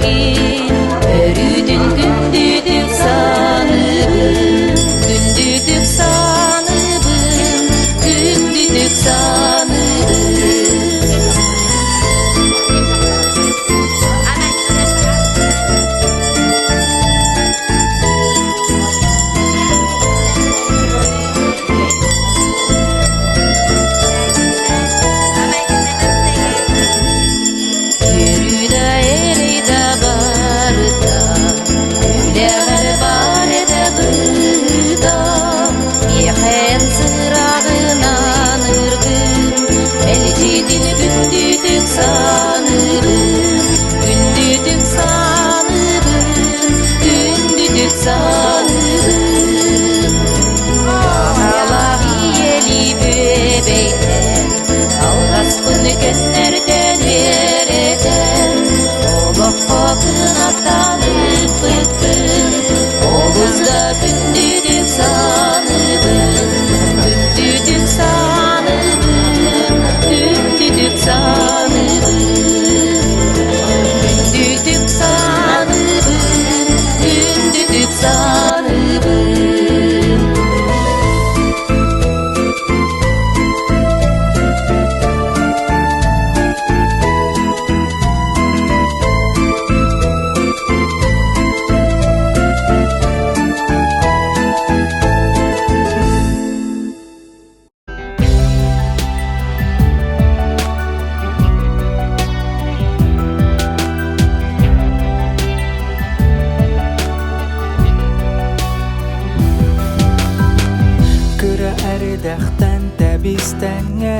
Эйигин өрүүтүн күндүтүк саныыбын, күндүтүк саныыбын, күндүтүк саныыбын. Үөрүү да эрэй да барыта, үлэҕэр бар этэ быһыыта, миэхэ сыраҕынан ыргын, мэлдьитин күндүтүк саныыбын, күндүтүк саныыбын, күндүтүк саныыбын. Аҕалаах ийэлии бүөбэйтэн, алҕаспын көннөртөн үөрэтэн, олоххо кынаттаан ыыппыккын, олус да күндүтүк саныыбын, күндүтүк саныыбын, күндүтүк саныыбын, күндүтүк саныыбын, күндүтүк саныыбын. Кыра эридэхтэн тэбистэҥҥэ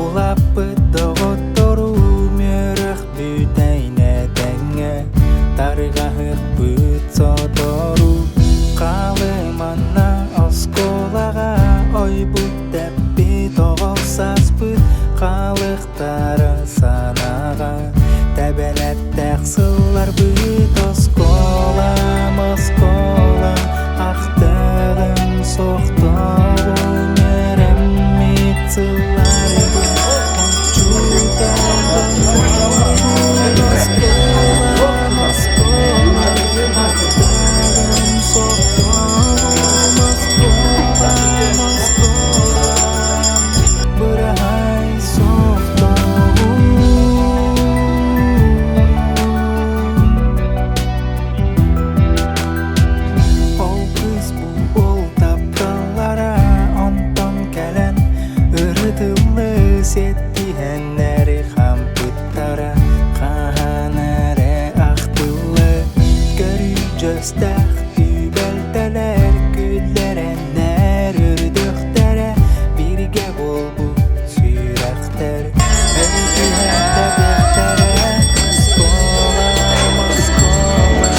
Улаппыт доҕоттору үөрэх бүтэйнэ тэҥҥэ Тарҕаһыппыт сотору Хаалыманна оскуолаҕа ойбут тэппит оҕо сааспыт Хаалыктара санааҕа Тэбэнэттээх сылларбыт оскуолам, оскуолам Ахтыгым, сохтобун эрэммит сылларбын Учууталым оскуолам, оскуолам Ахтыгым, сохтобун оскуолам, оскуолам Быраһай сохтобун. Ол кыыс бу ол тапталлара онтон кэлэн ырытыллы сиэттиһэннэри хампыттара хаһан эрэ ахтыллы көрүдьөстөөх түбэлтэлэр күллэрэннэр өрдөхтөрө бииргэ буолбут сүрэхтэр өйдүһэн тэбиэхтэрэ оскуола оскуола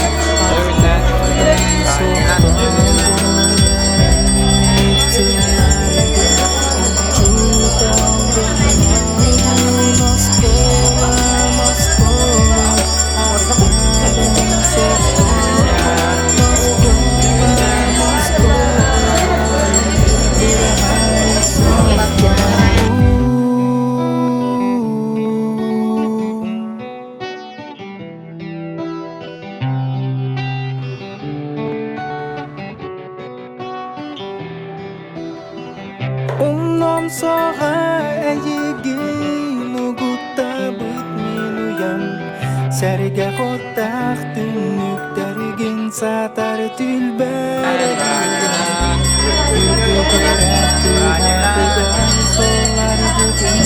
Умном соҕа эйигин угуттабыт мин уйам Сэргэх оттаах түннүктэргин саатар түлбэр Үрдүгүрэх туһатыгар соларбытын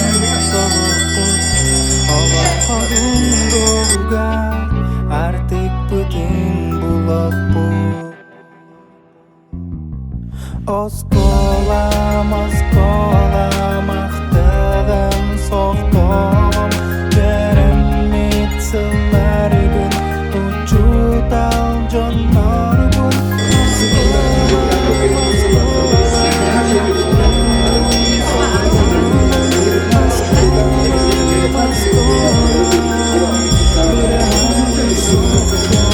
солорбут Олоххорун долугар артыкпытын булохпут Оскуолам, оскуолам, ахтыгым, сохтоҕум, үөрэммит сылларбын, учуутал дьоннорбун. Оскуолам, оскуолам, ахтыгым, сохтоҕум, оскуолам, оскуолам, быраһаай сохтоҕум.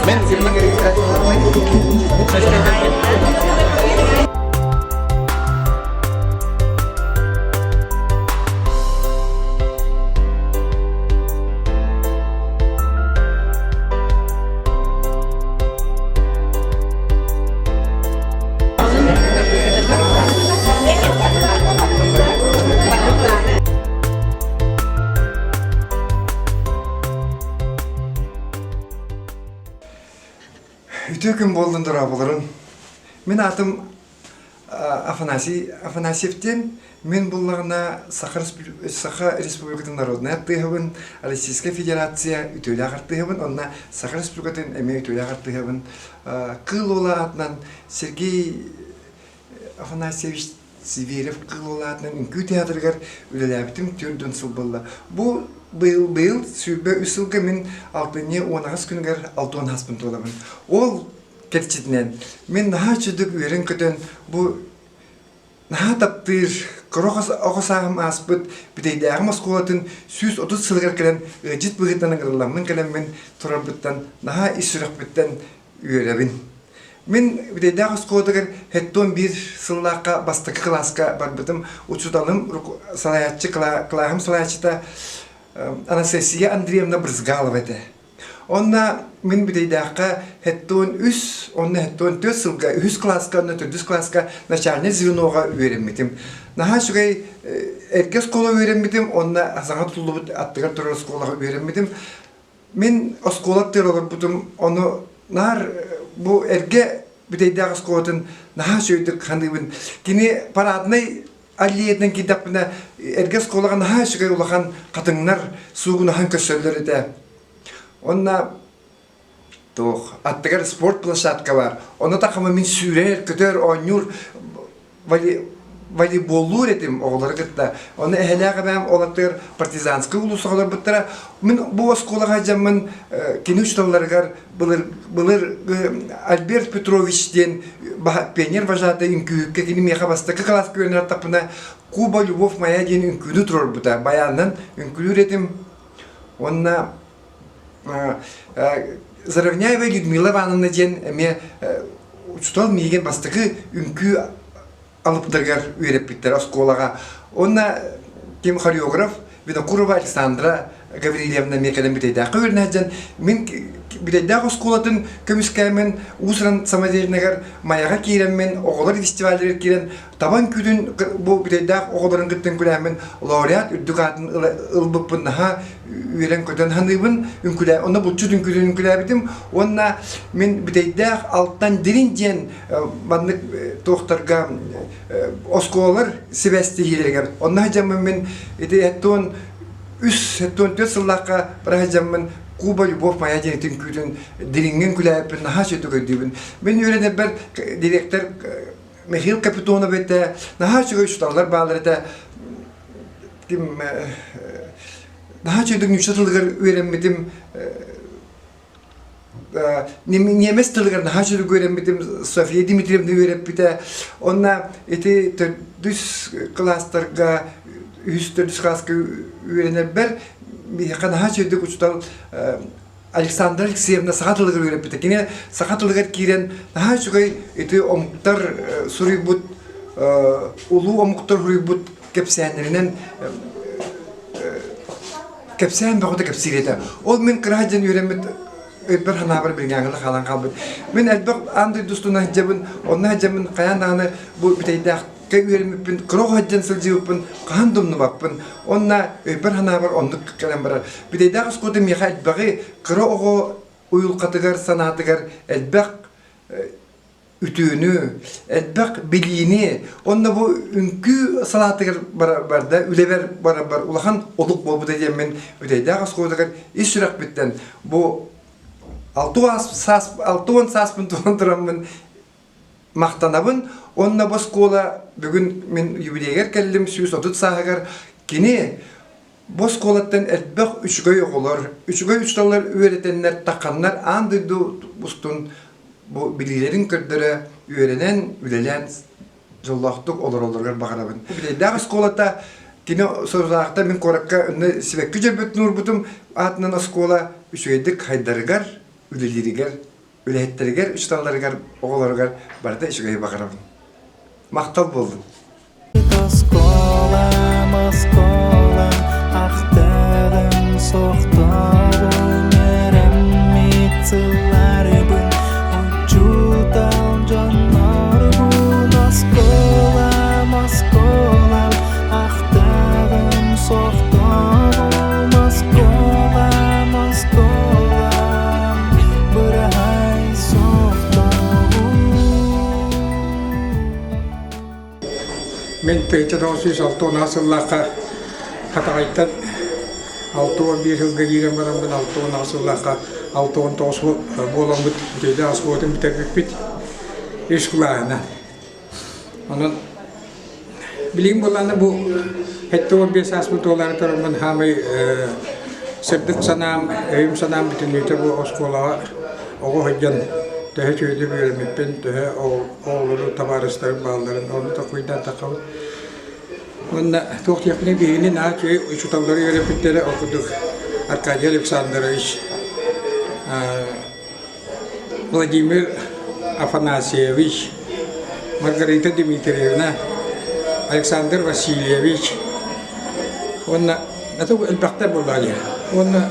Мен Үтүө күн буоллун дорооболорун. Мин аатым Афанасий Афанасьев диэн. Мин буллаҕына Саха, Саха Республикатын народнай артыыһабын, Российскай Федерация үтүөлээх артыыһабын, онно Саха Республикатын эмиэ үтүөлээх артыыһабын. Кыыл Уола аатынан Сергей Афанасьевич Сибиэрев Кыыл Уола аатынан үҥкүү театрыгар үлэлээбитим 40 сыл буолла. Бу быйыл, быйыл 23 сылга мин алтынньы 18 күнүгэр 60 ааспын туолабын. Ол кэрчитинэн мин наһаа үчүгдүк үөрэн-көтөн бу наһаа таптыыр кыра оҕо сааһым ааспыт Бүтэйдээҕим оскуолатын 130 сылыгар кэлэн ыалдьыт быһыытынан ыҥырылламмын кэлэммин турарбыттан наһаа ис сүрэхпиттэн үөрэбин. Мин Бүтэйдээх оскуолатыгар хэттон биир сыллаахха бастакы кылааска барбытым. Учууталым салайааччы кылааһым салайааччыта Анастасия Андреевна Брызгалова этэ. Онно мин Бүтэйдээххэ хэттон үс, онно хэттон төрт сылга үһүс кылааска, онно төрдүс кылааска начальнай звеноҕа үөрэммитим. Наһаа үчүгэй эргэ оскуола үөрэммитим, онно саҥа тутуллубут аттыгар турар оскуолаҕа үөрэммитим. Мин оскуола аттыгар олорбутум, ону наар бу эргэ Бүтэйдээх оскуолатын наһаа үчүгэйдик саныыбын. Кини параднай аллеятынан киирдэхпинэ, эргэ оскуолаҕа наһаа үчүгэй улахан хатыҥнар суугунаһан көрсөллөр этэ. Онно туох аттыгар спорт площадка бар. Ону тахама мин сүүрэр, көтөр, оонньуур волейболлуур этим оҕолору кытта. Ону эһэлээх эбээм ол аттыгар партизанскай улуус оҕолорбуттара. Мин бу оскуолаҕа дьаммын кини учууталларыгар былыр былыр Альберт Петрович диэн пионер вожатый үҥкүүһүккэ кини миэхэ бастакы кылааска үөрэнэр аттахпына Куба Любовь моя диэн үҥкүүнү туруорбута. Баянынан үҥкүүлүүр этим. Уонна Заровняева Людмила Ивановна диэн эмиэ учуутал миигин бастакы үҥкүү алыптарыгар үөрэппиттэр оскуолаҕа. Уонна ким хореограф Винокурова Александра Гаврильевна эмиэ кэлэн Бүтэйдээххэ үөрэнэ сылдьан мин Бүтэйдээх оскуолатын көмүскээммин уус-уран самодеятельнайыгар Майаҕа киирэммин оҕолор фестивалларыгар киирэн табан күүтүн бу Бүтэйдээх оҕолорун кытта үҥкүүлээммин лауреат үрдүк аатын ылбыппын наһаа үөрэн-көтөн саныыбын үҥкүүлээ онно булчут үҥкүүтүн үҥкүүлээбитим уонна мин Бүтэйдээх Алтан Дирин диэн маннык туохтарга оскуолалар сибээстиһиилэригэр онно сылдьаммын мин ити эттуон үс эттуон түөрт сыллаахха бара сылдьаммын Куба Любовь моя диэн үҥкүүтүн дириҥҥин күлээппин наһаа үчүгэй өйдүүбүн. Мин үөрэнэрбэр директор Михаил Капитонов этэ, наһаа үчүгэй учууталлар бааллар этэ. Ким наһаа үчүгэйдик нуучча тылыгар үөрэммитим Ньиэмэс тылыгар наһаа үчүгэй үөрэммитим, София Дмитриевна үөрэппитэ. Онно ити төрдүс кылаастарга, үһүс төрдүс кылааска үөрэнэрбэр биһиэхэ наһаа үчүгэйдик учуутал Александра Алексеевна саха тылыгар үөрэппитэ. Кини саха тылыгар киирэн наһаа үчүгэй ити омуктар суруйбут улуу омуктар суруйбут кэпсээннэринэн кэпсээн бөҕөтө кэпсиир этэ. Ол мин кыра сылдьан үөрэммит өйбөр санаабар билиҥҥээҥҥэ хаалан хаалбыт. Мин элбэх аан дойду устунан сылдьабын, онно сылдьаммын хайаан даҕаны бу бүтэйдээхкэ үөрэммиппин, кыра оҕо сылдьан сылдьыбыппын хаһан да умнубаппын. Онно өйбөр санаабар оннук кэлэн барар. Бүтэйдээх оскуолата миэхэ элбэҕи кыра оҕо уйулҕатыгар, санаатыгар элбэх үтүөнү, элбэх билиини уонна бу үҥкүү салаатыгар барда үлэбэр барарбар улахан олук буолбута диэммин Бүтэйдээх оскуолатыгар ис сүрэхпиттэн бу 60 сааспын туолан тураммын махтанабын уонна бу оскуола бүгүн мин юбилейгар кэллим 130 сааһыгар кини бу оскуолаттан элбэх үчүгэй оҕолор, үчүгэй учууталлар үөрэтэннэр, тахханнар аан дойду устун бу билиилэрин көрдөрө үөрэнэн, үлэлээн дьоллоохтук олороллоругар баҕарабын. Бүтэйдээх оскуолата. Кини сорудаахта мин куоракка онно сибэкки дьөрбөтүн уурбутум аатынан оскуола үчүгэйдик хайдарыгар, үлэлииригэр, үлэһиттэригэр, учууталларыгар, оҕолоругар барыта үчүгэйи баҕарабын. Махтал буоллун. Осколам, осколам, ахтарым, сохторум, эрэммит сылларыбын, учуутал дьоннорбун, осколам, осколам, ахтарым, сохторум, осколам, осколам, быраһай сохторум. Мин 1960 сыллаахха Хатаҕайтан 61 сылга киирэн бараммын 68 сыллаахха 69 буоламмыт Бүтэйдээх оскуолатын бүтэрбиппит үс кылааһынан. Онон билигин буоллаҕына бу 75 ааспыт туолаары тураммын хаамай сырдык санаам, өйүм-санаам бүтүннүүтэ бу оскуолаҕа оҕо сылдьан төһө үчүгэйдик үөрэммиппин, төһө оҕолору, табаарыстарым баалларын ону толкуйдаан таххабыт. Уонна туох диэхпиний биһигини наһаа үчүгэй учууталлары үөрэппиттэрэ ол курдук Аркадий Александрович, Владимир Афанасьевич, Маргарита Дмитриевна, Александр Васильевич уонна элбэхтэр буоллаҕа дии. Уонна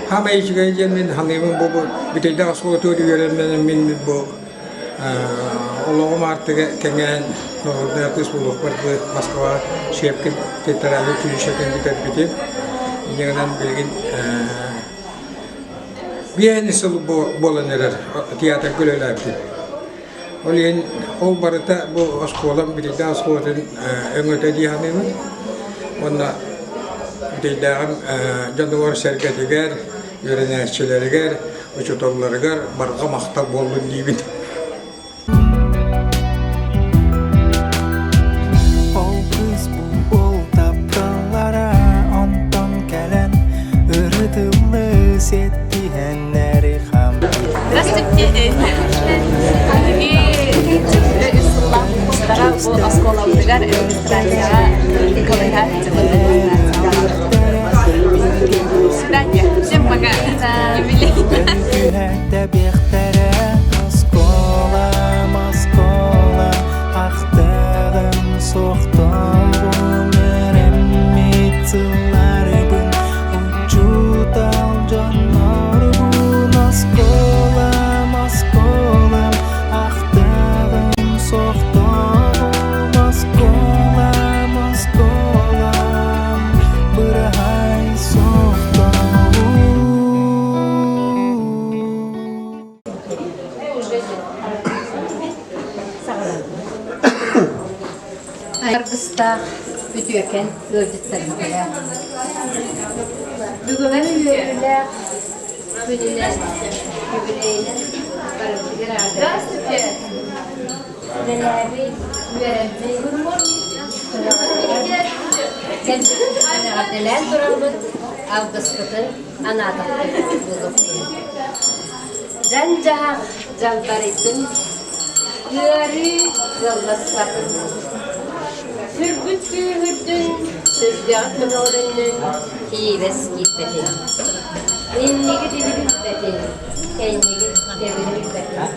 хаамай үчүгэй диэн мин саныыбын бу бүтэйдээх оскуолатыгар үөрэммин мин бу Олоҕум аартыга кэҥээн, норуодунай артыыс буолуохпар дылы Москваҕа Щепкин театральнай училищетын бүтэрбитим. Инньэ гынан билигин биэһин сыл буолан эрэр театрга үлэлээбитим. Ол иһин ол барыта бу оскуолам Бүтэйдээх оскуолатын өҥөтө дии саныыбын. Уонна Бүтэйдээҕим дьонугар-сэргэтигэр, үөрэнээччилэригэр, учууталларыгар барҕа махтал буоллун диибин. Ол кыыс ол тапталлара онтон кэлэн ырытыллы сиэттиһэннэри хам Здравствуйте. Бу оскуолабытыгар регистрацияҕа До свидания. Всем пока. Юбилей. Тэбиэхтэрэ оскуолам, оскуолам, ахтарым, суохтуубун, эрэммит сылларбын, учуутал дьоннорбун, оскуолам, оскуолам, ахтарым, суохтуубун, оскуолам, оскуолам, быраһай суохтуубун. Аргыстаах үтүөкэн ыалдьыттарбытыгар бүгүҥҥү үөрүүлээх күнүнэн юбилейынан барыбытыгар Здравствуйте. Үлэлээбит, үөрэммит, эҕэрдэлээн тураммыт алгыспытын анаатахпыт буолуохтун. Дьан-дьаһах дьалбарыйдын, ыарыы ыалласпатын. Сүргүт күүһүрдүн, сүргэҕит көмөҕөлөннүн, киибэс киирбэтин. Иннигит ибилиппэтин, кэннигит дэбилиппэтин.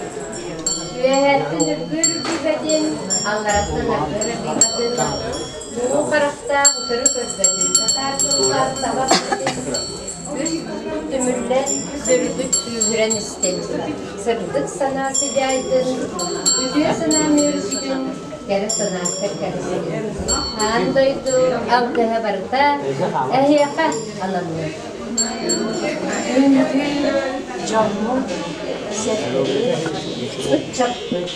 Үөһэттэн үргүөр үргүйбэтин, аллараттан аргыар аргыйбатын, муҥу харахтаах утары көрбөтүн, татаар тыллаах таба билбэтин, үс түмүллэн, сүргүт күүһүрэн истин, сырдык санаа сыдьаайдын, үтүө санаа мүөрүстүн, кэрэ санаа кэккэлэстин. Аан дойду алгыһа барыта эһиэхэ ананнын. Үҥкүү дьоммут, сэргэбит, ыччаппыт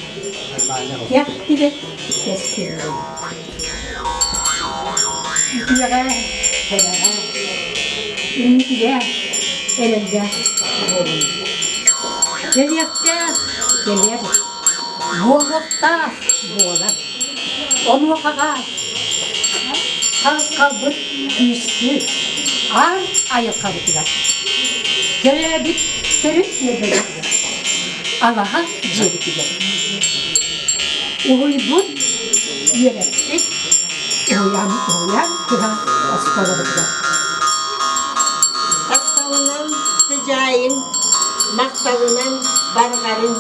кэхтибэт кэскиллин. Үтүөҕэ, кэрэҕэ, инникигэ эрэллээх буолун. Кэлиэхтээх кэлэр, буолуохтаах буолар. Онуохаҕа харысхалбыт күүспүт аан айылҕабытыгар, төрөөбүт төрүт түөлбэбитигэр, алаһа дьиэбитигэр уһуйбут, үөрэппит, уһуйаан уһуйаан кыһа оскуолабытыгар. Тапталынан сыдьаайын, махталынан барҕарын,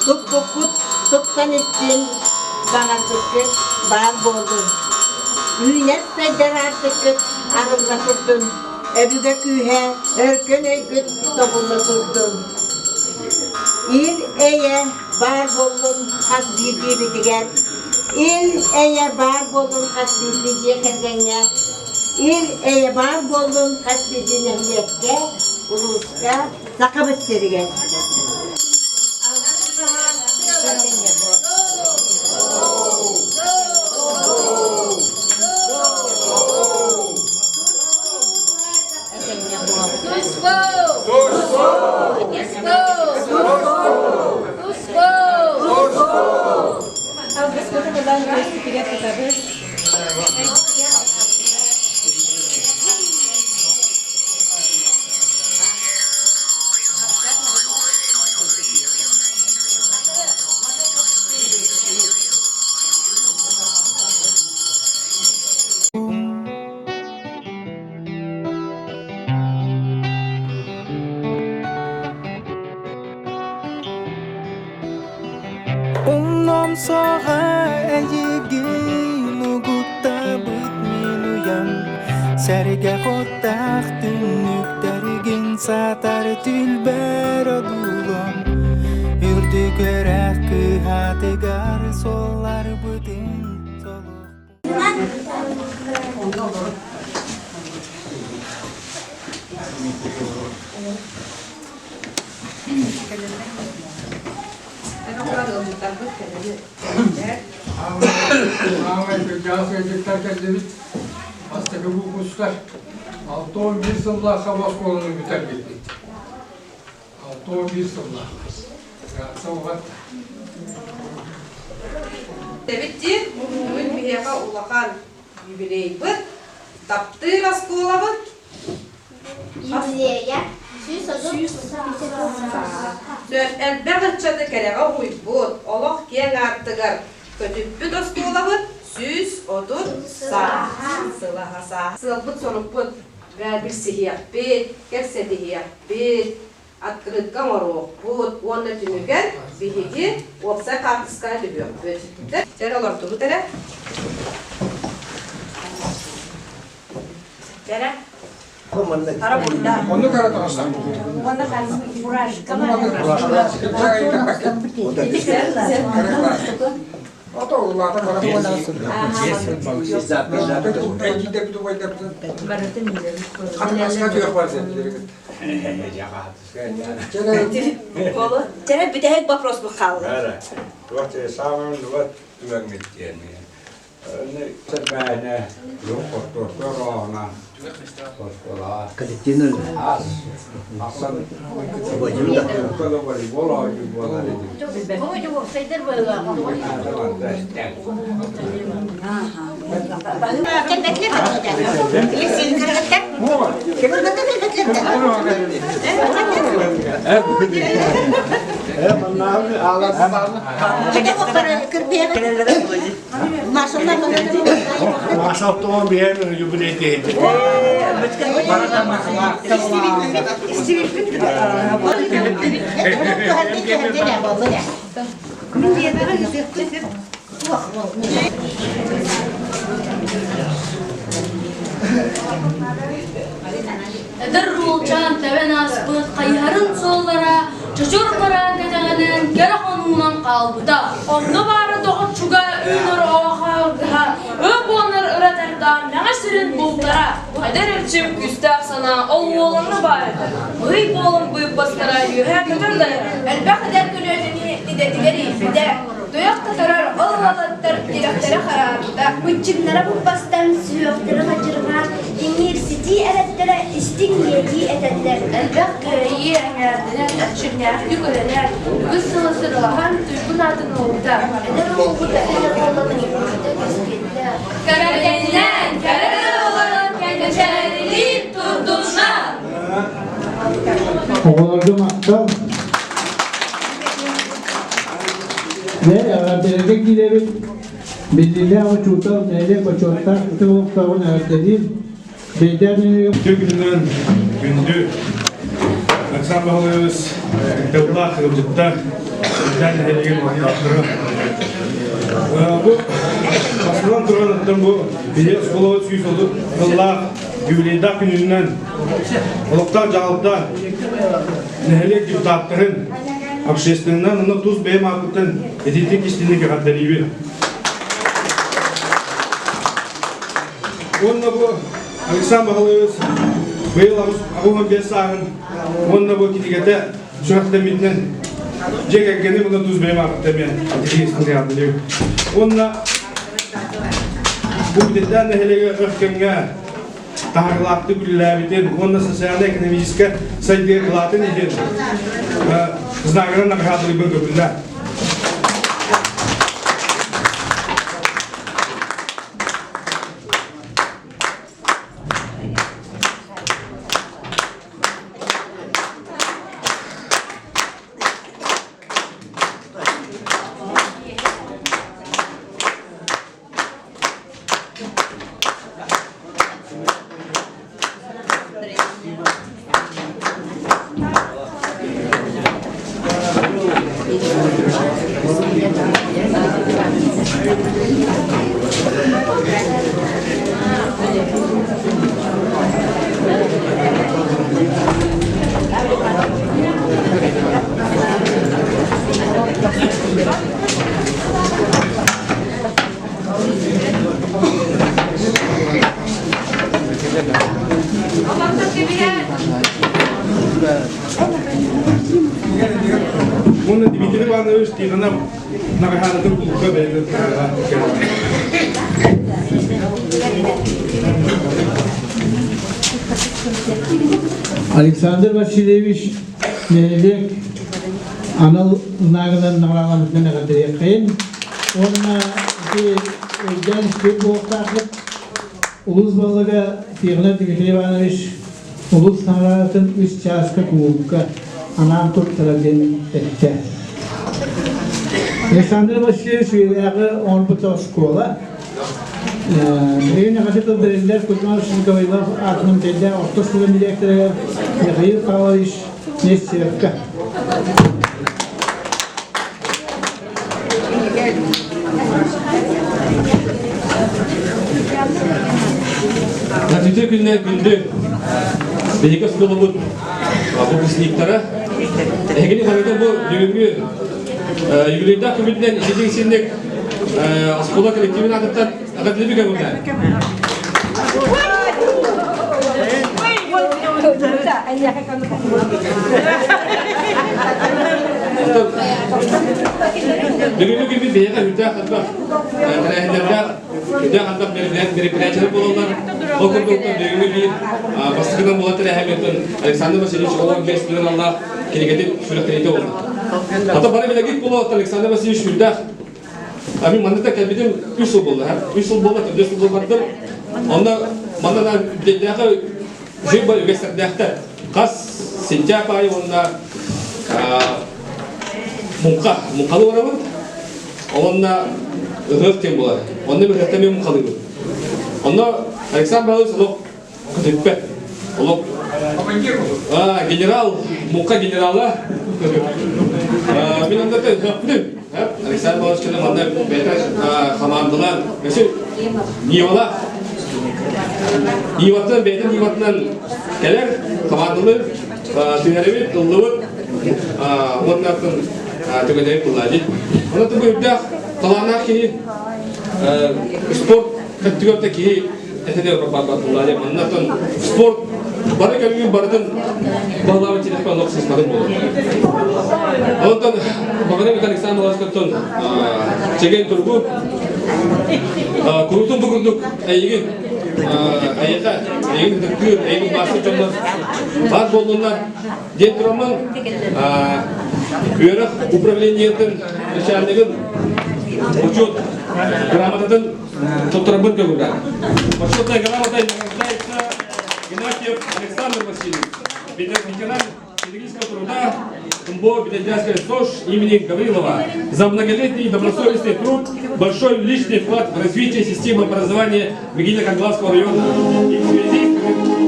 туппуккут тупсан истин, баҕарбыккыт баар буоллун. Үүнэр сайдар аартыккыт арылла турдун, өбүгэ күүһэ өркөн өйгүт тобулла турдун. Ил-эйэ баар буоллун хас биирдиибитигэр, ил-эйэ баар буоллун хас биирдии дьиэ кэргэҥҥэ, ил-эйэ баар буоллун хас биирдии нэһилиэккэ, улууска, Сахабыт сиригэр. Умном соҕа эйигин угуттабыт мин уйам Сэргэ хоттаах түннүктэргин саатар түлбэр одуулуом Үрдүк өрөх кыһатыгар суолларбытын Аамай кырдьаҕас ыалдьыттар кэллибит. Бастакы выпустар 61 сыллаахха оскуоланы бүтэрбиппит. 61 сыллаах. Ыраатта Эбит дии, бүгүн биһиэхэ улахан юбилейбыт, таптыыр оскуолабыт. Юбилея 130 Сөп элбэх ыччаты кэрэҕэ уһуйбут, олох киэҥ аартыгар көтүппүт оскуолабыт 130 сааһа сылаһа сааһа. Сыалбыт-сорукпут билсиһиэхпит, кэпсэтиһиэхпит, открытка оҥоруохпут уонна түмүгэр биһиги уопсай хаартыскаҕа түһүөхпүт. Чэр олордубут эрэ. Чэрэ. Оннук ара таҕыстан. Ото улаатан баран Чэрэ бүтэһик вопрос бу хаалла. Вот самый вот түгэҥҥит диэн. Сэрбээнэ юг хортуоппуй оһоҕуна оскуолаҕа ас ахсан волейбол оонньуу буолар этим. Маша биһэн юбилей тиһилбит. Эдэр уолчаан тэбэн ааспыт хайыһарын суоллара чочур бараан кэтэҕинэн кэрэ хонуунан хаалбыта. Онно баара доҕоччуга үүнэр оҕо ыы буолар ыра тардаан мэҥэ сирин бултара. Эдэр эрчим күүстээх санаа ол уоланна баар этэ. Быһый буолан быыппастара үөһээ көтөр да Элбэх эдэр көлүөнэни идэтигэр ииппитэ. Туйах татарар ол уолаттар тирэхтэрэ хараарбыта. Быччыҥнара буппастан, сүһүөхтэрэ мадьырҕаан, иҥиирситии эрэттэрэ истиҥ иэйии этэллэр. Элбэх кыайыы эҥээрдэнэн, эрчимнээхтик үлэлээн, үгүс сылы сыралаһан туйгун аатын ылбыта. Эдэр уолбут эдэр уолларын үөрүүтэ кэскиллээх. Кэргэнинээн кэрэ олорон кэнчээрилии турдуннар! Оҕолорго махтал. Дьэ, эҕэрдэлэргэ киирэбит. Биллиилээх учуутал нэһилиэк бочуоттаах ытык олохтооҕун эҕэрдэлиир Бэйдээн Үтүө күнүнэн күндү Александр Павлович тыллаах ыалдьыттар, Бэйдээн нэһилиэгин олохтоохторо. Бу бастатан туран оттон бу биһиги оскуолабыт 130 сыллаах юбилейдаах күнүнэн олохтоох дьаһалта нэһилиэк депутаттарын общественнан уонна тус бэйэм ааппыттан итиитик истиҥник эҕэрдэлиибин. Уонна бу Александр Баһылайович быйыл 85 сааһын уонна бу кинигэтэ сүрэхтэммитинэн дьиэ кэргэни уонна тус бэйэм ааппыттан мен итиитик Уонна бу Бүтэйдээн нэһилиэгэ өр кэмҥэ таһаарыылаахтык үлэлээбитин уонна социальнай-экономическай сайдыы кылаатын иһин знагынан наградалыыбын көбүллэ. Уонна Дмитрий Иванович Тихонов наҕараадатын кулукка бэйэтин Александр Васильевич нэһилиэк анал знагынан наҕарааламмытынан эҕэрдэлиэххэйин уонна ити өйдөөн истибит буолуохтаахпыт улуус баһылыга Тихонов Дмитрий Иванович улуус наҕараадатын үс чааска кулуупка анаан туттарар диэн эттэ. Александр Васильевич үйэлээҕи оҥорбут оскуола Билигин эҕэрдэ тыл бэриллэр Кузьма Гаврилов аатынан Бэйдээх орто оскуолатын дириэктэригэр Михаил Павлович Нестеровка. Үтүө күннэр күндү биһиги оскуолабыт выпускниктара. Эһигини барыта бу бүгүҥҥү юбилейдаах күммүтүнэн ититик-исинник оскуола коллективин аатыттан эҕэрдэлиибит көҥүллээн. Бүгүҥҥү күммүт биһиэхэ үрдээх элбэх тэрээһиннэрдээх, үрдээх элбэх мероприятиелар буолаллар. Ол курдук бүгүҥҥү биир бастакынан буолар тэрээһиммитин Александр Васильевич Олох бэс аллаах кинигэтин сүрэхтэниитэ буолла. Ата бары билэгит буолуо Александр Васильевич үрдээх А мин манна да кэлбитим үс сыл буолла, үс сыл буолла, төрдүс сыл буолбаттым. Онно манна да бүтэйдээхи жиба үгэстэрдээхтэр. Хас сентябрь айы уонна муҥха, муҥхалы барабын. Онно ыһыах диэн буолар. Онно мен ыһыахта мен муҥхалыыбын. Онно Александр Павлович олох көтүппэт. Олох генерал, муҥха генерала. Мин онно ыһыахпытым. Александр Павлович кэлэн манна бэйэтэ хамаандалаан, өссө Нивалаах Ниваттан бэйэтин Ниватынан кэлэр, хамаандалыыр, түһэрэбит, ыллыбыт, уонна түгэнэбит буллаадит. Онон бу үрдээх талааннаах киһи спорт өттүгэр да киһи этэ барбатыллаадит. Манна спорт бары көрүҥүн барытын баһылаабыт телефон олох сыспатын буолар. Онтон баҕарабыт Александр Ласкоттон чэгэн тургу курутун бу курдук эйигин эйиэхэ эйигин ытыктыыр эйигин баастык дьоннор баар буоллуннар диэн тураммын үөрэх управлениетын начальнигын учет грамотатын туттарабын көҥүллээх. Почетная грамота награждается Игнатьев Александр Васильевич, ветеран педагогического труда. МБО Бедядянская СОЖ имени Гаврилова за многолетний добросовестный труд, большой личный вклад в развитие системы образования Мегино-Кангаласского района. И в связи с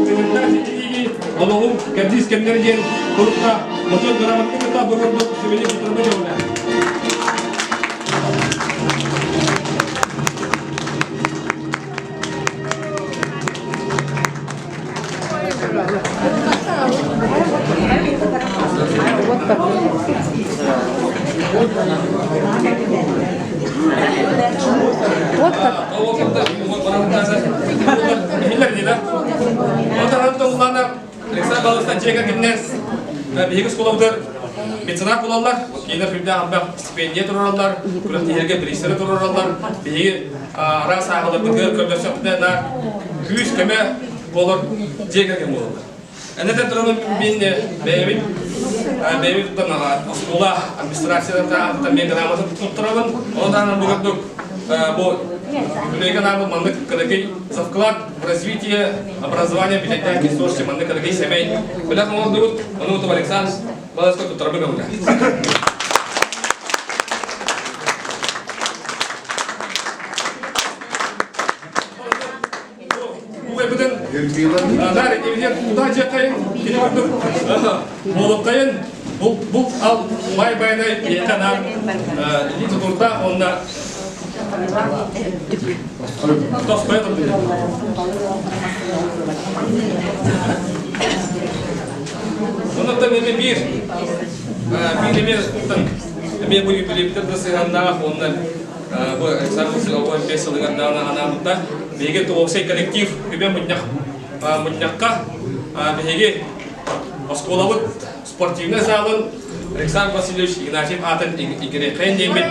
презентацией книги Олоҕум кэрдиис кэмнэр диэн курукка Бочуот грамотатын кытта бу курдук сүбэни тутарбы көҥүлэ. Вот как. Александр Павлович дьиэ кэргэнинэн биһиги оскуолабытыгар меценат буолаллар. Кинилэр сүрдээх элбэх стипендия туруораллар, күрэхтэһиигэ бириистэри туруораллар. Биһиги араас ааҕаларбытыгар көрдөсөхпүтүнэ наар күүс-көмө буолар дьиэ кэргэн буолаллар. Энэтэн туран мин бэйэбит бэйэбит оскуола администрациятыттан мен грамота туттарабын. Ол даҕаны бу курдук бу үлэгэ наабыт маннык кыракый за вклад в развитие образования Бүтэйдээх консорциум маннык кыракый сэмэй бэлэх оҥордубут. Ону утум Александр Баласка туттарабын көҥүлэ. Буолуктайын бул ал бай байнай биэхэ илии тутурда онна тоспой турду. Оннуттан эми биир биир эмиэ эмиэ бу юбилейбитер да сыһаннаах онна Бу Александр Васильевич 15 сылыгар даҕаны анаабыта. Биһиги уопсай коллектив үбэ мунньах мунньахха биһиги оскуолабыт спортивнай залын Александр Васильевич Игнатьев аатын игирэххэ диэммит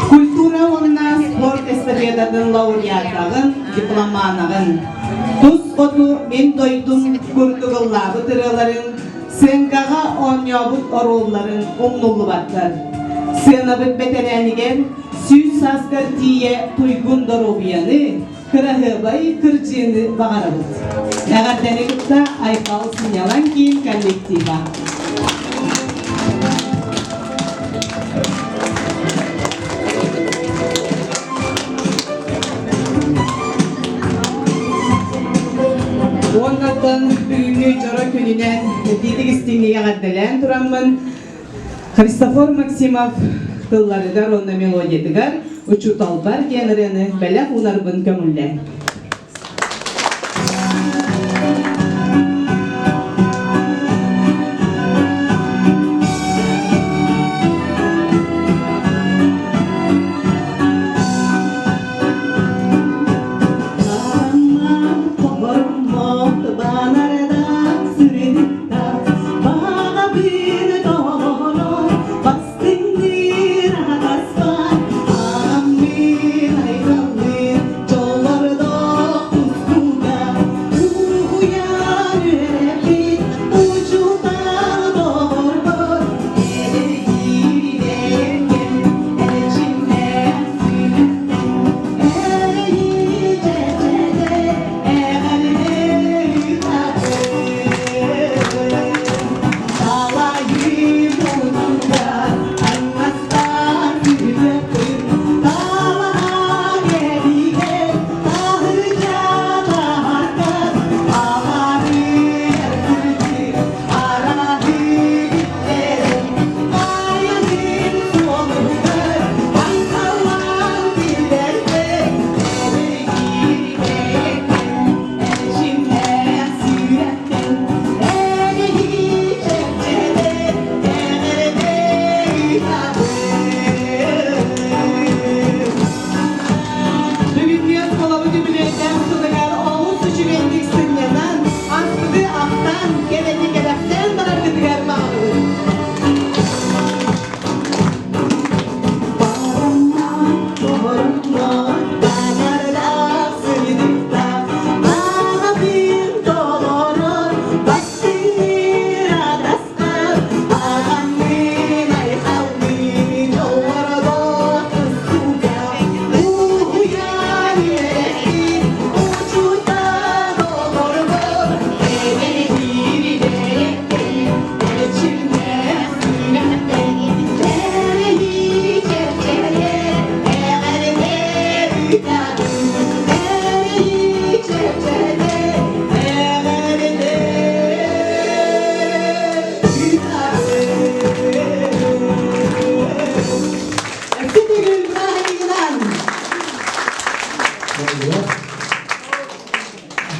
Культура уонна спорт эстафетатын лауреатаҕын, дипломанаҕын. Тус хоту мин дойдум курдук ыллаабыт ырыаларын, сыаҥкаҕа оонньообут оруолларын умнуллубаттар. Сыанабыт бэтэрээнигэр 100 сааскар тиийэ туйгун доруобуйаны, кыраһыабай кырдьыыны баҕарабыт. Эҕэрдэни кытта Айхал сынньалаҥ киин коллектива. Уоннаттан бүгүҥҥү дьоро күнүнэн итиитик истиҥник эҕэрдэлээн тураммын Христофор Максимов тылларыгар уонна мелодиятыгар «Учууталбар» диэн ырыаны бэлэх уунарбын көҥүллэн.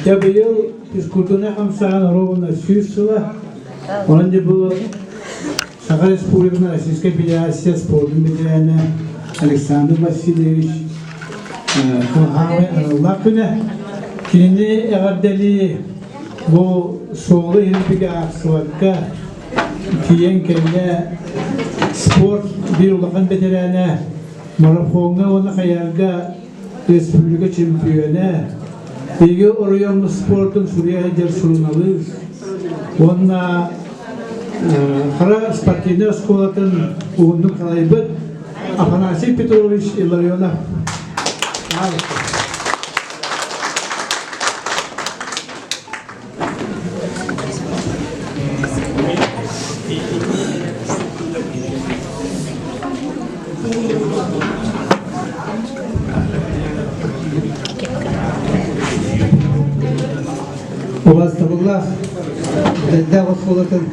Дьэ быйыл физкультурнай хамсааһын оруобуна 100 сыла. Онон дьэ бу Саха Республикатын Российскай Федерация спордун бэтэрээнэ Александр Васильевич Кылһаамай аналлаах күнэ. Кинини эҕэрдэлии бу суолу иһирбигэ аахсыбакка тиийэн кэллэ спорт биир улахан бэтэрээнэ марафоҥҥа уонна хайарга республика чемпиона, биһиги оройуоммут спордун суруйа сылдьар суруналыыс уонна Хара спортивнай оскуолатын уһуннук салайбыт Афанасий Петрович Илларионов. Убастабыллаах Дэйдээх оскуолатын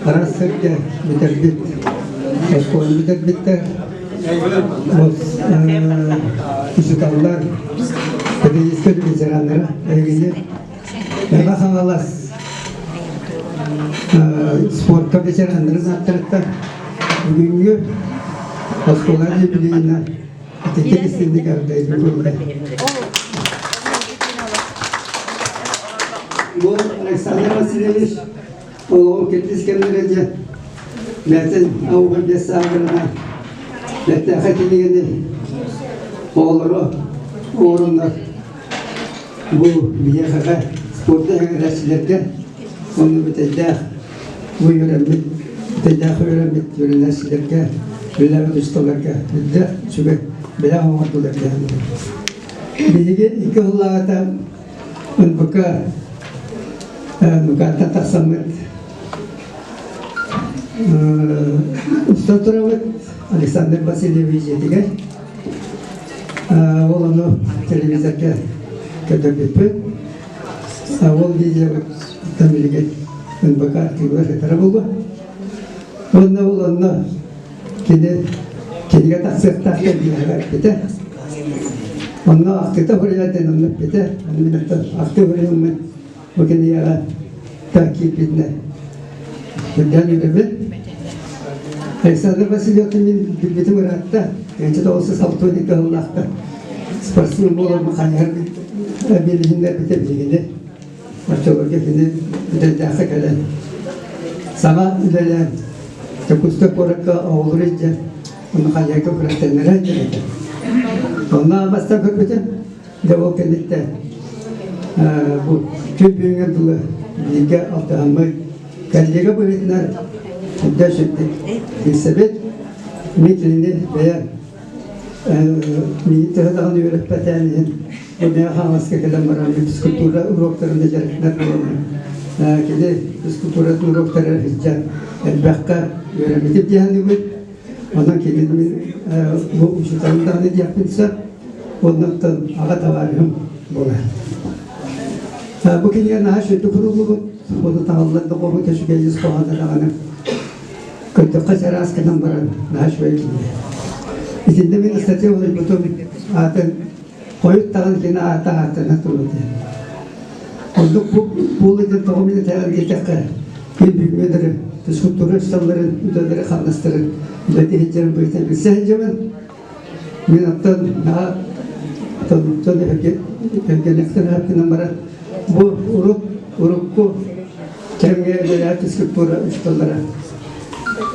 араас сиргэ бүтэрбит оскуоланы бүтэрбиттэр учууталлар педагогическай ветераннара эһигини Мэҥэ Хаҥалас спортка ветераннарын ааттарыттан бүгүҥҥү оскуола юбилейынан итинник истинник эҕэрдэлиибин. Бу Александр Васильевич олоҕун киртис кэмнэрэ дьэ бэйэтин ауга биэс сааһырына бэртээхэй кинигэни оҕолоро оҥороннор Бу биһиэхэҕэ спорду эҥэрээччилэргэ уонна бүтэйдээх бу үөрэммит бүтэйдээх үөрэммит үөрэнээччилэргэ үлэлээбит учууталларга үрдэх үчүгэй бэлэх оҥордулар диэн. Биһиги икки сыллааҕыта НПК НПК-ттан тахсаммыт уста турабыт Александр Васильевич дьиэтигэр Ол ону телевизорга көрдөрбүппүт. Ол видеоттан билигин НБК архивыгар сытара буолуо. Уонна ол онно кини кинигэ тахсыахтаах кэлбиэҕэ эппитэ. Онно ахтыыта суруйар диэн онно эппитэ. Ону мин ахтыы суруйаммын бу кинигэҕэ та киирбитинэ үрдээн үөрэбин. Александр Васильевтан мин билбитим ыраатта. Энчи тоҕуса салтуон икки сыллаахта спортсмен буоларбын хайыһар билиһиннэрбитэ билигини. Оччолорго кини үтэлдээххэ кэлэн саҥа үлэлээн Дьокуускай куоракка оҕолору илдьэн ону хайыһарга күрэхтэннэрэ сылдьар этэ. Онно бастаан көрбүтүм Дьэ ол кэнниттэн бу күн бүгүҥҥэ дылы бииргэ алтыһаммыт коллега быһыытынан үрдэ сүрдүк билсэбит. Мин кинини бэйэм миигин төһө даҕаны үөрэппэтээн иһин бу Мэҥэ Хаҥаласка кэлэн баран физкультура уруоктарын да дьарыктанар буоламмын кини физкультуратын уруоктарыгар сылдьан элбэххэ үөрэммитим дии саныыбын. Онон кинини мин бу учууталым даҕаны диэхпин сөп. Оннуттан аҕа табаарыһым буолар. Бу кинигэ наһаа сүрдүк суруллубут, ону таҥыллан да хоһута үчүгэй ис хоһооно даҕаны көрдөххө чараас гынан баран наһаа үчүгэй кинигэ. Итиннэ мин ыстатыйа уларыйбытым аатын хойут даҕаны кини аата ааттана туруо диэн. Ордук бу буолла диэн тоҕо мин этэҕин диэтэххэ, күн бүгүҥҥэ дылы физкультура учууталларын үлэлэри-хамнастарын үлэлии сылдьарын быһыытынан билсэ сылдьабын. Мин оттон наһаа тонуттан өйгөнөхтөн гынан баран бу урук урукку кэмҥэ үлэлээбит физкультура учууталлара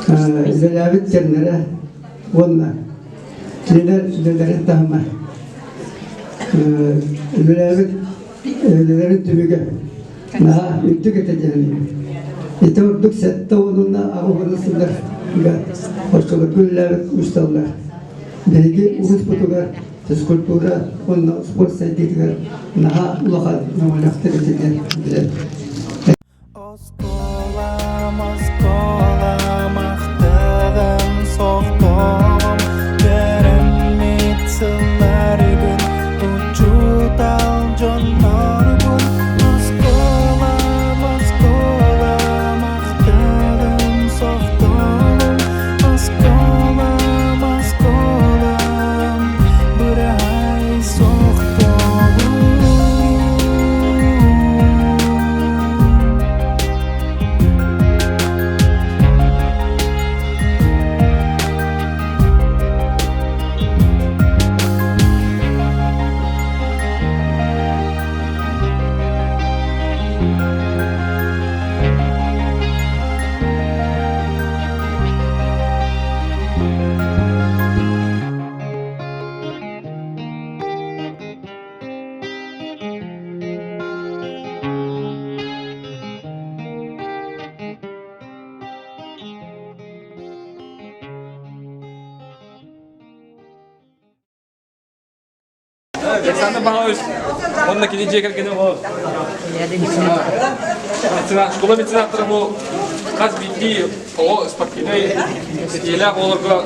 үлэлээбит кэмнэрэ уонна кинилэр үлэлэрин таһыма үлэлээбит үлэлэрин түмүгэ наһаа үрдүк этэ диэн ити ордук 70-уонна 80 сылларга оччолорго үлэлээбит учууталлар биһиги улууспутугар физкультура уонна спорт сайдыытыгар наһаа улахан өҥөлөөхтөр этэ диэн билэбит. Оскуолам, оскуолам, ахтыгым, сохтоҕум, Төрөммүт сылларыбын, учуутал дьоннорбун. Оскуолам, оскуолам, ахтыгым, сохтоҕум, Оскуолам, оскуолам, быраһай сохтоҕум. Александр Павлович, онно кини дьиэ кэргэнэ ол школа меценаттара бу хас биирдии оҕо спортивнай ситиһиилээх оҕолорго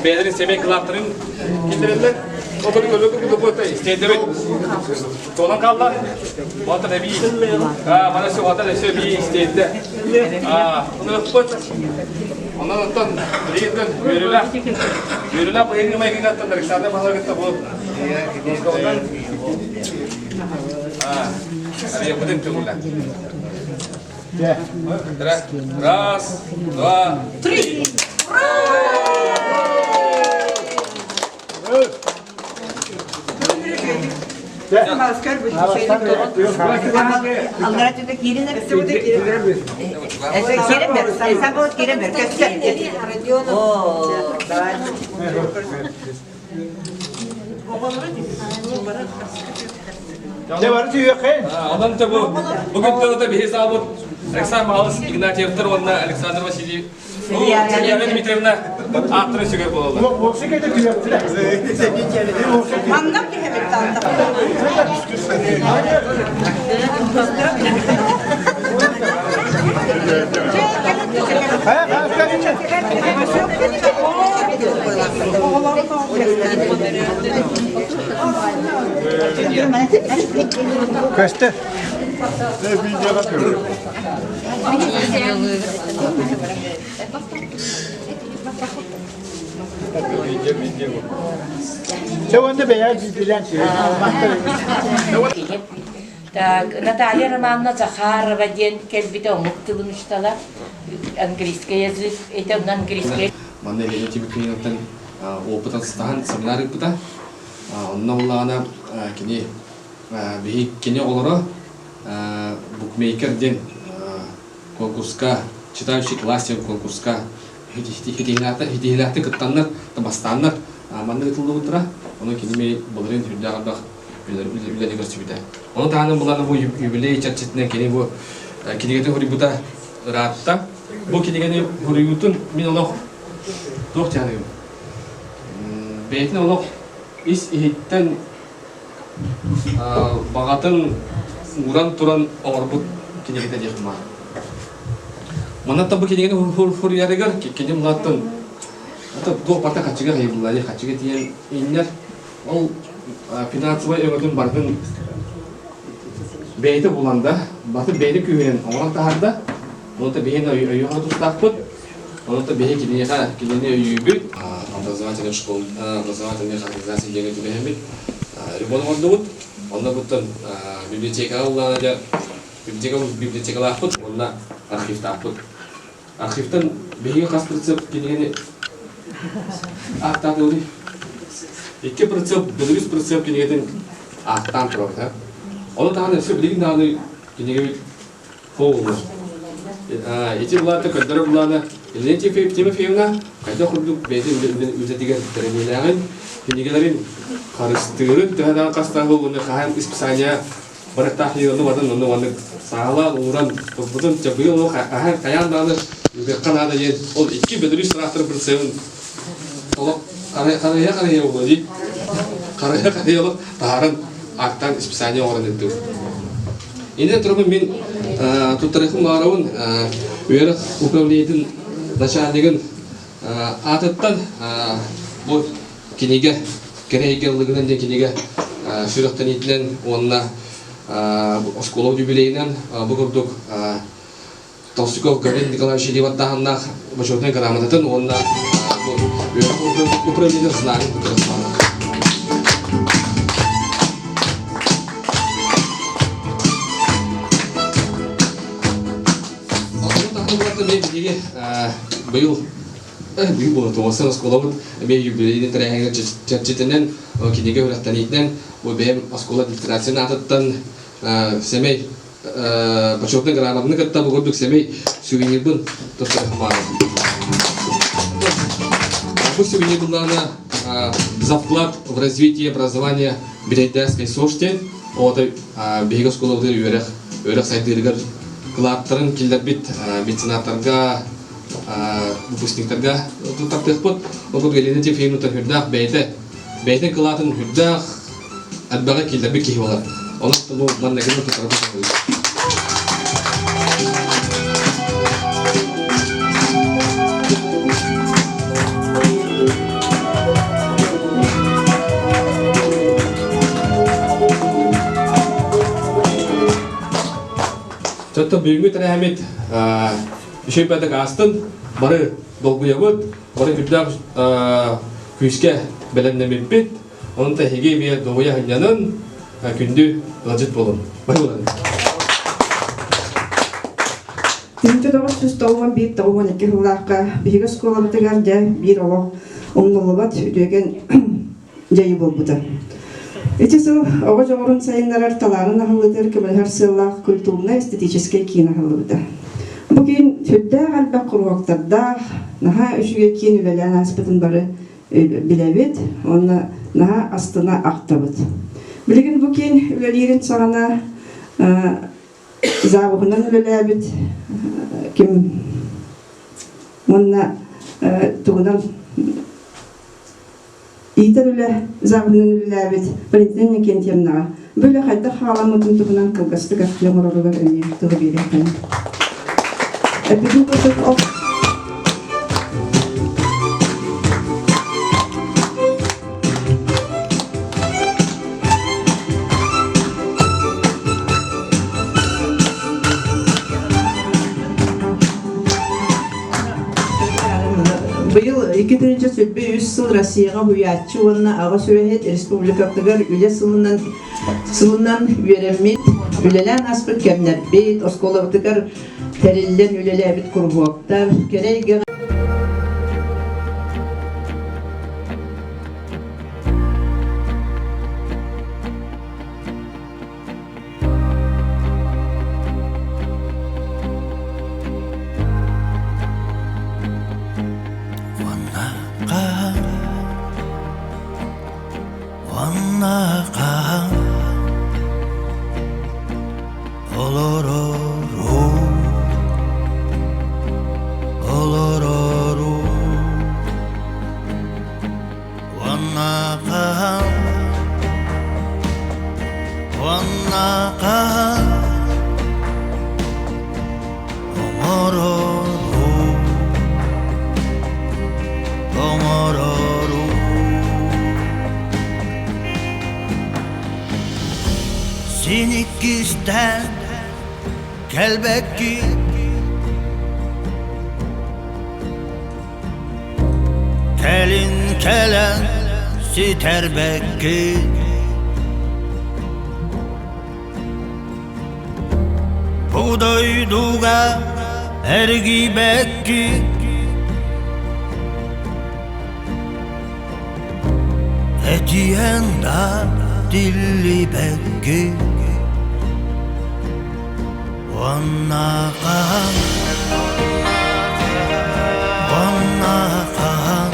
бэйэлэрин сэмэй кылааттарын киллэрэллэр. Ол курдук көрбөккө курдук истиэндэбит туолан хаалла. Онтон эбии мана сүҕатан өссө эбии истиэндэ. Ынырыкпыт. Онон оттон билигин үөрүүлээх үөрүүлээх быһыыны майгыгаттан Александр Павлович бу Москвадан арыйаппытын көҥүлэ. Раз, два, три! Аллара түтэ киирин Киирин бер, саҥа киирин бер, көстөр. О, давай. Дьэ бары түһүөххэ. Онон те бу бүгүн тылыта биһи саабыт Александр Михайлович Игнатьевтар уонна Александр Васильевич Ульяна Дмитриевна ааттарын сүгэр буолаллар. Уопсай кэтэ түһүөхтүлэр. Манна түһэбит Көстө. Чэ уонна бэйэ биирдилээн Так, Наталья Романовна Захарова диэн кэлбитэ омук тылын учуутала, английский язык, это английский. Манна Елена Тимофеевнаттан опыт атастаһан семинар ыыппыта. Онно улаана кини биһи кини оҕолоро букмейкер диэн конкурска читающий класс диэн конкурска хитиһилээхтик кыттаннар, бастааннар маннык ытыллыбыттара. Ону кини былырыын сүрдээх элбэх үлэни көрсүбүтэ. Ону таһынан булан бу юбилей чэрчитинэн кини бу кинигэтин суруйбута ыраатта. Бу кинигэни суруйуутун мин олох туох дьаһаныым. Бэйэтин олох ис иһиттэн баҕатын ууран туран оҥорбут кинигэтэ диэхим баар. Манна бу кинигэни суруйарыгар кини мулаттан туох барыта хаччыга хайыллар, хаччыга тиийэн иннэр Ол финансовай өҥөтүн барытын бэйэтэ булан да, баты бэйэтэ күүһүнэн оҥорон таһаарда. Ону да биһиги өйүөхэ тустаахпыт. Ону да биһиги киниэхэ кинини өйүүбүт. Образовательных школ, образовательных организаций диэҥҥэ түбэһэммит ремонт оҥордубут. Онно буттан библиотекаҕа ыллаана дьэ библиотека библиотекалаахпыт уонна архивтаахпыт. Архивтан биһиги хас прицеп кинигэни ааттаатылый? Икки прицеп, Беларусь прицеп кинигэтин ааттаан турабыт, а? Ону таһынан өссө билигин даҕаны кинигэбит хоолуна. Ити булаата көрдөрөр булаана Елена Тимофеевна хайдах курдук бэйэтин үлэтигэр тэрэниилээҕин, кинигэлэрин харыстыырын төһө даҕаны хастаах буолуну хаһан исписание барыктаах ону барытын онно маннык саалаан ууран турбутун чэ быйыл ону хаһан хайаан даҕаны ыытыахха наада диэн ол икки бөдөрүүс тыраахтар бырсыабын олох харыйа харыйа буолуо дии харыйа харыйа олох таһааран аактаан исписание оҥорон ыыттыбыт Иннэ турабын мин туттарыахым баҕарабын үөрэх управлениетын начальнигын аатыттан бу кинигэ кэрэ эйгэ ыллыгынан диэн кинигэ сүрэхтэниитинэн уонна оскуола юбилейынан бу курдук Толстяков Гаврил Николаевич Ливаттааһыннаах бочуотунай грамотатын уонна үөрэх управлениетын знагын туттарыахтаах. Биһиги быйыл Биир буола тоҕуостан оскуолабыт эмиэ юбилейный тэрээһиҥҥэ чэрчитинэн кинигэ үөрэхтэниитинэн бу бэйэм оскуола администрациятын аатыттан сэмэй бочуотунай грамотаны кытта бу курдук сэмэй сувенирбын туттарыахым баҕарабын. Бу сувенир былаана за вклад в развитие образования Бирэйдээскэй СОШ диэн оҕото биһиги оскуолабытыгар үөрэх үөрэх сайдыырыгар кылааттарын киллэрбит меценаттарга выпускниктарга туттартыахпыт. Ол курдук Елена Тимофеевна үрдээх бэйэтэ бэйэтин кылаатын үрдээх элбэҕи киллэрбит киһи буолар. Онон бу манныгын тутарбыт Чотто бүгүҥҥү тэрээһиммит үчүгэй бэрдик аастын, бары долгуйабыт, бары үрдээх күүскэ бэлэмнэммиппит. Онон эһиги эмиэ долгуйа сынньанын, күндү ыалдьыт буолун. Бары буолан. 1991-92 сыллаахха биһиги оскуолабытыгар дьэ биир олох умнуллубат үтүөкэн дьайыы буолбута. Ити сыл оҕо дьоҕурун сайыннарар талаанын аһыллытыгар көмөлөһөр сыаллаах культурнай-эстетическэй киин аһыллыбыта. Бу киин сүрдээх элбэх куруһуоктардаах, наһаа үчүгэй киин үлэлээн ааспытын бары билэбит уонна наһаа астына ахтабыт. Билигин бу киин үлэлиирин саҕана завуһунан үлэлээбит ким уонна тугунан Иитэр үлэ завуһунан үлэлээбит Валентина Иннокентьевнаҕа бу үлэ хайдах хааламмытын туһунан кылгастык ахтыы оҥороругар эмиэ тылы биэриэххин. Эппитин курдук ол Быйыл 2023 сыл Россияҕа уһуйааччы уонна аҕа сүрэһит республикатыгар үлэ сылынан сылынан үөрэммит, үлэлээн ааспыт кэмнэрбит, оскуолабытыгар тэриллэн үлэлээбит куруһуоктар, кэрэ эйгэҕэ Уонна хаһан олорору, олорору Уонна хаһан, уонна хаһан оҥорору, оҥорору Син иккистээн кэлбэккин Кэлин кэлэн ситэрбэккин Бу дойдуга эргийбэккин Этиэн да тиллибэккин Уонна хаһан, уонна хаһан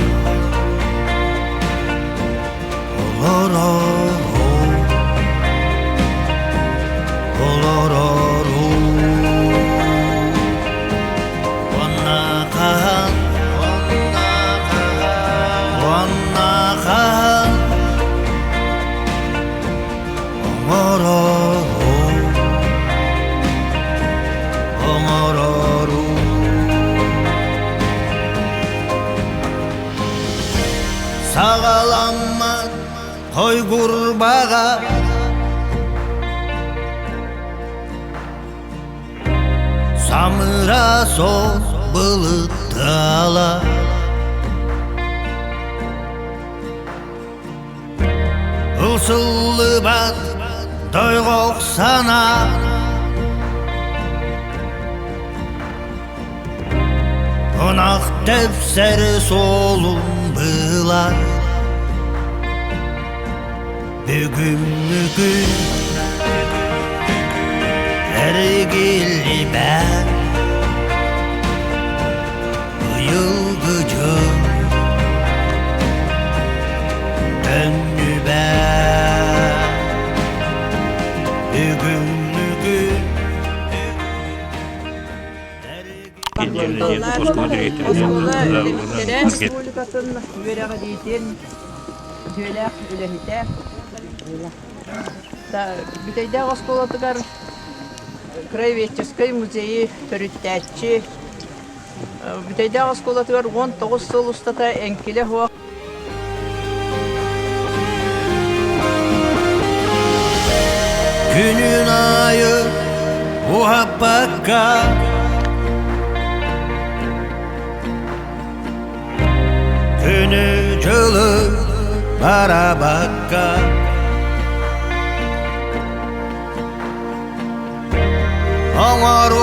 олорору, олорору. Уонна хаһан, уонна хаһан Оҥорору, оҥорору Саҕаламмат хойгурбаҕа Самыра сос былыттала Ылсыллыбат дойҕох санаа Ынах тэпсэр суолун быылар Бүгүҥҥү күн эргиллибэт Быйылгы дьыл төннүбэт Бүгүҥҥү күн Республикатын үөрэҕириитин үтүөлээх үлэһитэ. Бүтэйдээх оскуолатыгар краеведческай музейы төрүттээччи, Бүтэйдээх оскуолатыгар 19 сыл устата эҥкилэ суох Күнүн аайы уһаппакка Күнү-дьылы барабакка Оҥоруохха.